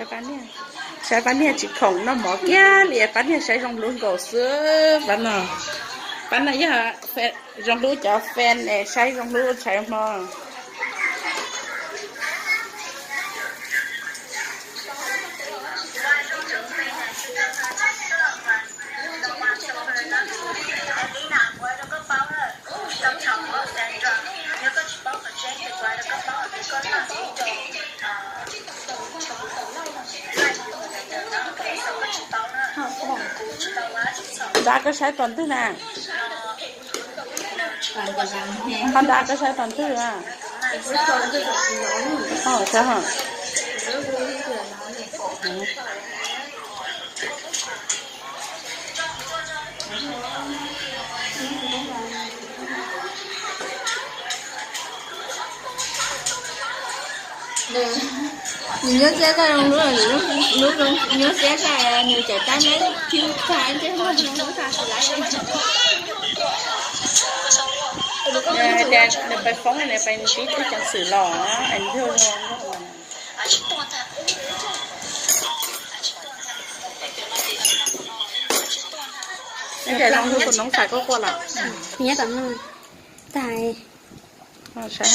Pab niag, saib pab niag tsis khoom noj mov kiag li, pab niag saib zoo hlub nkaus xwb pab no. Pab no yog zoo hlub cov fan es saib zoo hlub tshais hmo. Nrad koj saib tom ntwg na? Qhov nrad koj saib tom ntwg a? Nws nyuaj siab tag zoo lub, lub zoo nyuaj siab tag nws cawm tab neb thib tag ntsej muag zoo lub tag tsis laib li. Hais tias nws pais foob, nws pais ntsib tub ceev xwm los es nws thiaj zoo nkauj. Neb tias zoo hlub tus noob xav koj quaj los? Nyob tom no. Tag. Xav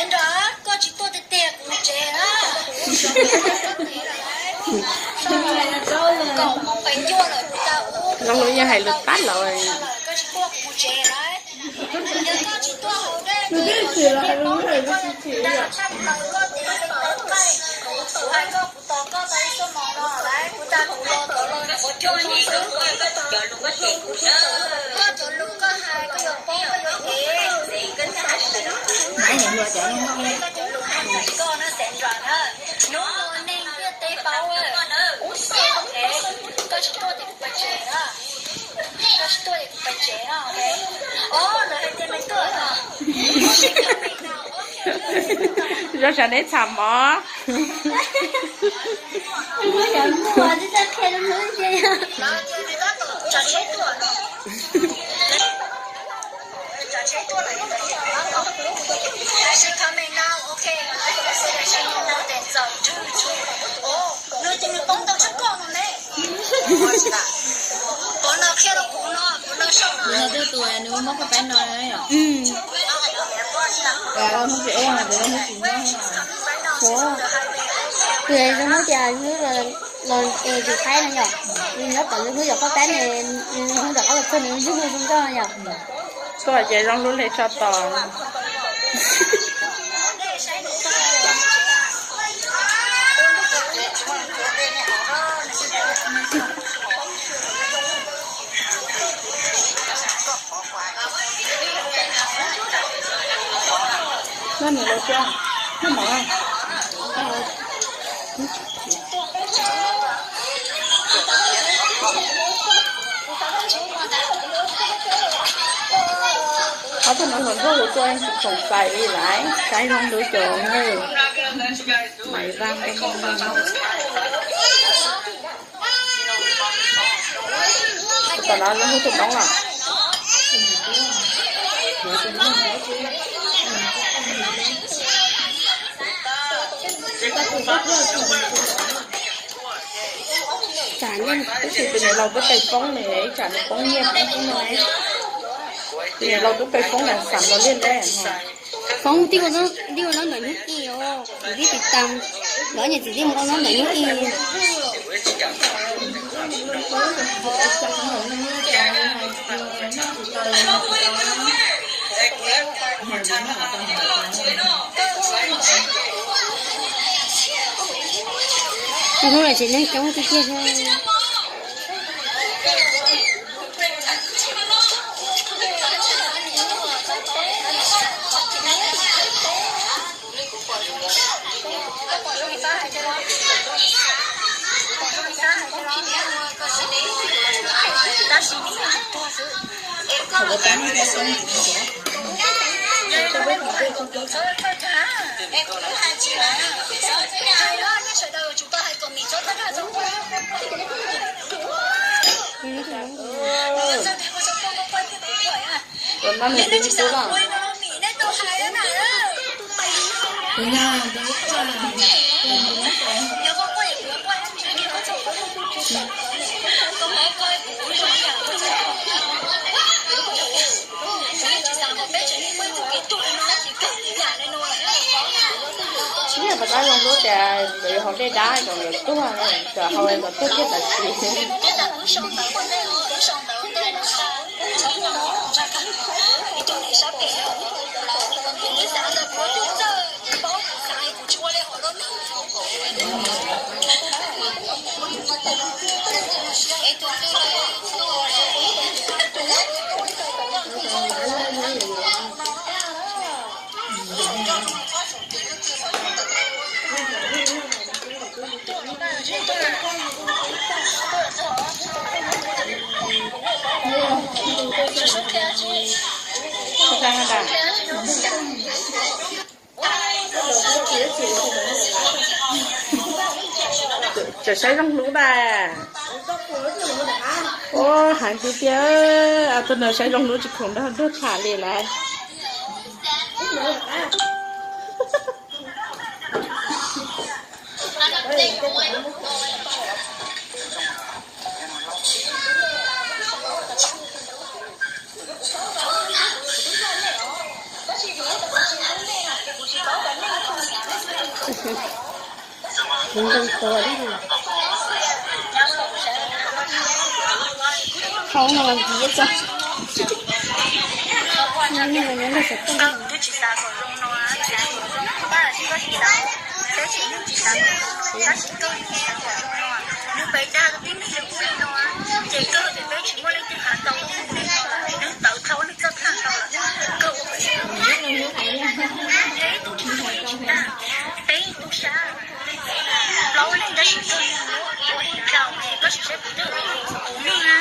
nrog koj tsis tuaj tiag tiag kuv tsev na. Kaum moos pem cuaj lawm kuv tau ub. Zoo li yog hais lus pab lawm. Koj tsis tuaj kuv tsev na. Yog koj tsis tuaj hauv dej, koj yuav tsis tau koj tsev na. Thaij plaws koj tes xeeb lawv qaij, kuv hais koj kuv tos koj tau ib xuab moos no lawm, kuv tau kuv los tau los ua coob coob xwb. Koj cov lus koj hais koj yuav paub koj yuav ev. Koj cov lus hais ntawm koj no xev nrog na. Hnub no neeg ntiaj teb paub. Koj tsis tuaj ces kuv pais tsev na. Koj tsis tuaj ces kuv pais tsev na. Os, lawv hais tias nws tuaj no. Zoo sav neb txham mov. Nws twb tus nws muab koj pab no yom? Tus zoo hnub tias hnub los es tus Thaib no yom, nws nyob tom hnub yog koj pab ne, hnub tom qab los txog nws ywg hnub zoo nkauj no yom. Koj ces zoo hlub li tso tos. Noj niam laus tso, noj mov. Ob tug no hluas nraug hluas tuaj tsis khoom pais li lawm, saib zoo hlub cov na. Maiv Vaj nkauj nkauj. Tom no zoo hlub tus noob los. Tsam ib ntsis tus niam laus twb pais foob ne, ib tsam nws poob nyiaj poob kub no. Tus niam laus twb pais foob na, xam los liaj neb. Foob tib ua zaub ntawm hnub i os, kuv tib tiv tas, lawv niam txiv tib mus ua zaub ntawm hnub i. Hnub no tsev neeg coob tiag tiag. Tab zoo hlub tias lawv yuav haus dej dab kom nkawd tuag, kom haus kom tuag kiag tam sim. Tseem saib zoo hlub tas. Ua heev tiag tiag, tus no saib zoo hlub tsis khoom nrog ntuj tham li lawm. Qhov no los ntxiv tso. Koj twb tsis xav kom zoo no, tsis xav kom zoo no, tab sis koj tsis xav, peb tsis, yeej tsis xav kom zoo no, tab sis koj yeej xav kom zoo no. Nws pem dag tib neeg li ub li no, ces kawg pem peb tsis muaj leej twg hav tau, nws tawv dhau nws txoj kheej tau lawm, kawg ua pem peb tus tsis tau, peb tus sab plaub leeg tab sis kawg ua li rau, koj sim saib kuv twb ua kuv neej na.